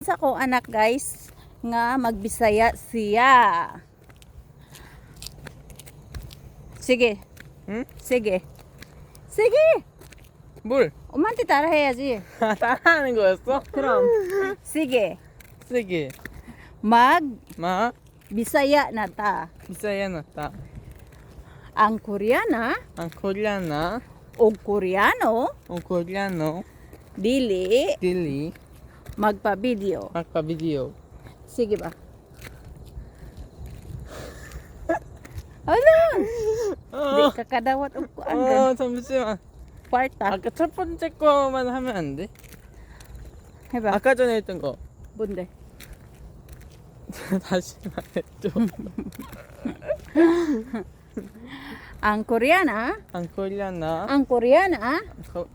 Sa akong anak, guys, nga magbisaya siya. Sige. 응? sige. Sige. 뭘? 엄마한테 따라 해야지. 따라하는 거였어? 그럼. Sige. 쓰기. Mag 마 Bisaya na ta. 비싸야 났다. Ang Koreana 아 코리아나 o Koreano 어 코리아노 dili 딜리 magpa-video. 아까 비디오. Sige ba? Ano? Di 어, ka kadawat og kuan 어 잠시만. kwarta. 아까 첫 번째 거만 하면 안 돼? 해봐. 아까 전에 했던 거 뭔데? 다시 말해줘. Ang Koreana, 안 코리아나 ang Koreana,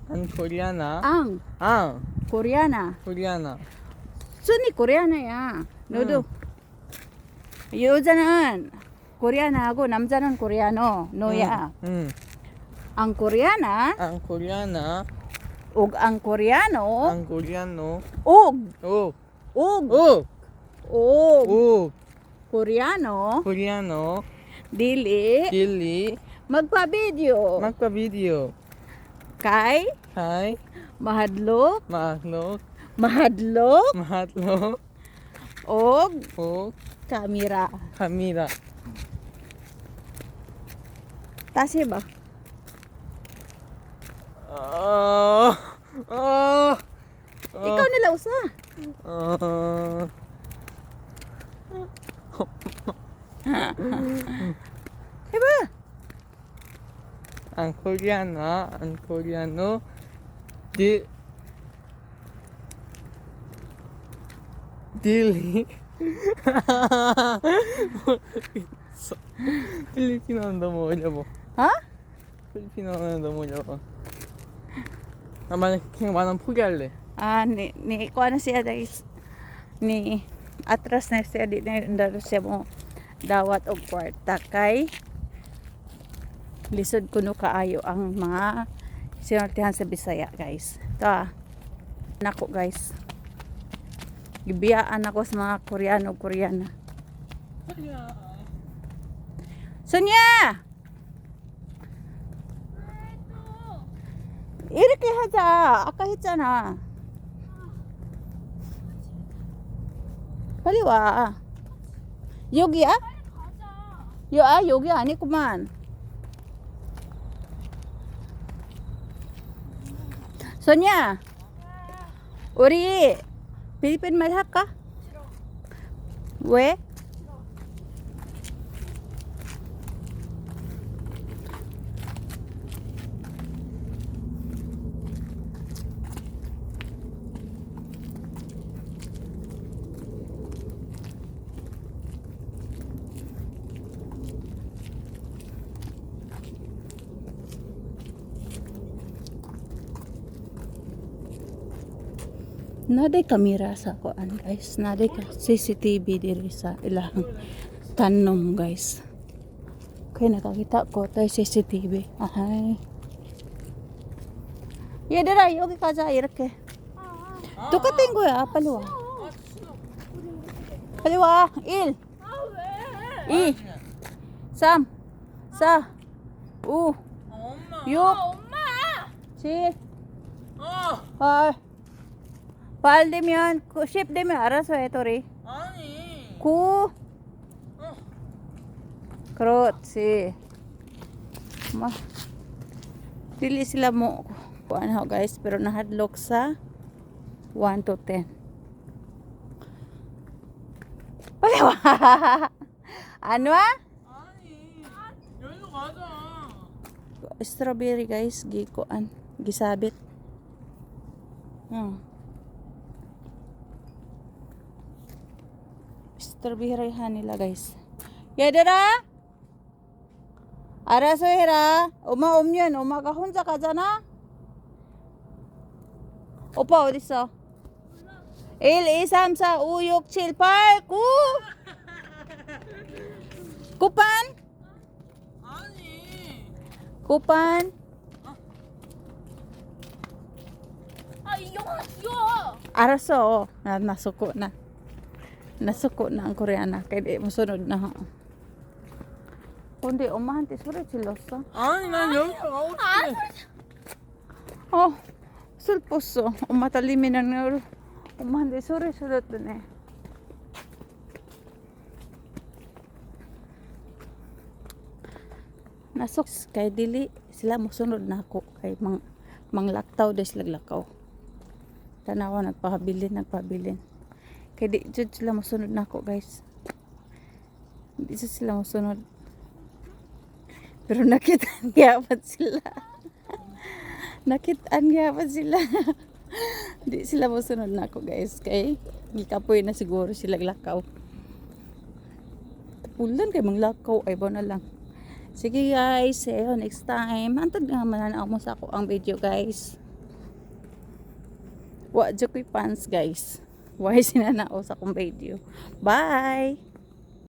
안 코리아나 ang 아 Koreana. 코리아나 순이 코리아나야. 너도 여자는 코리아나하고 남자는 코리아노. 너야. 응. Ang Koreana 안 코리아나 ug ang Koreano 안 코리아노 ug 오 ug 오! ug 오! Koreano 코리아노 dili 딜리 magpa-video 막과 비디오 kay 하이 mahadlok 마로 mahadlok 마로 og 오 kamera. 갑니다. 다시 해봐. 어, 어, 어, Ikaw nila usa. 어, 해봐. 안 코리아나 안 코리아노 딜 딜리 모르겠어. 필리핀어는 너무 어려워. 어? 필리핀어는 너무 어려워. 나 만약 그냥 만원 포기할래. Ah, ni kuha na siya, guys. Ni atras na siya, di na na siya mo dawat og kwarta kay lisod kuno kaayo ang mga sinultihan sa Bisaya, guys. Ito ah. Nako, guys. Gibiyaan ako sa mga Koreano Koreana. Sonia! 이렇게 하자. 아까 했잖아. 빨리 와. 여기야? 야, 여기 아니구만. 소니야, 우리 필리핀 말 할까? 왜? Naday kamera sa kuan, guys. Naday ka CCTV diri sa ilang tanom, guys. Kaya nakakita ko tayo CCTV. Ay. 얘들아, 여기 가자, 이렇게. 똑같은 거야. 빨리 와. 빨리 와. 1 2 3 4 5 엄마. 6 엄마! 7 어, 8. 8 되면 10 되면 알아서 해, 도리. 아니. 9. 그렇지. Ma. Dili sila mo kuan ho, guys, pero nahadlok sa 1 to 10. Wala. Ano ah? 아니. 여기로 가자. Strawberry, guys, gikuan, gisabit. Strawberry nila, guys. 얘들아! 알아서 해라. 엄마 없면 엄마가 혼자 가잖아. 오빠 어딨어? 1, 2, 3, 4, 5, 6, 7, 8, 9. 구판? 아니. 구판? 아, 이 영화 귀여워! 알았어. Na nasuko na. Nasuko na ang Koreana. Kaya di mosunod na ho. Kundi 엄마한테 소리 질렀어. 아니, 난 여기서 가고 싶은데. 어, 슬펐어. 엄마 딸내미는 엄마한테 소리 질렀더니. Nasok kay dili sila mosunod na ako kay manglaktaw des laglakaw. Tanawa, nagpahabilin, nagpahabilin. Kay di jud sila mosunod na ako, guys. Di jud sila mosunod. Pero nakita gyapon sila. Nakitaan gyapon sila. Di sila mosunod na ako, guys, kay gikapoy na siguro sila lakaw. Tapulan kay manglakaw ay ba na lang. Sige guys, see you next time. Antad nga mananaw mo sa ako ang video, guys. Wa jud ko'y fans, guys. Why sinanao sa akong video. Bye!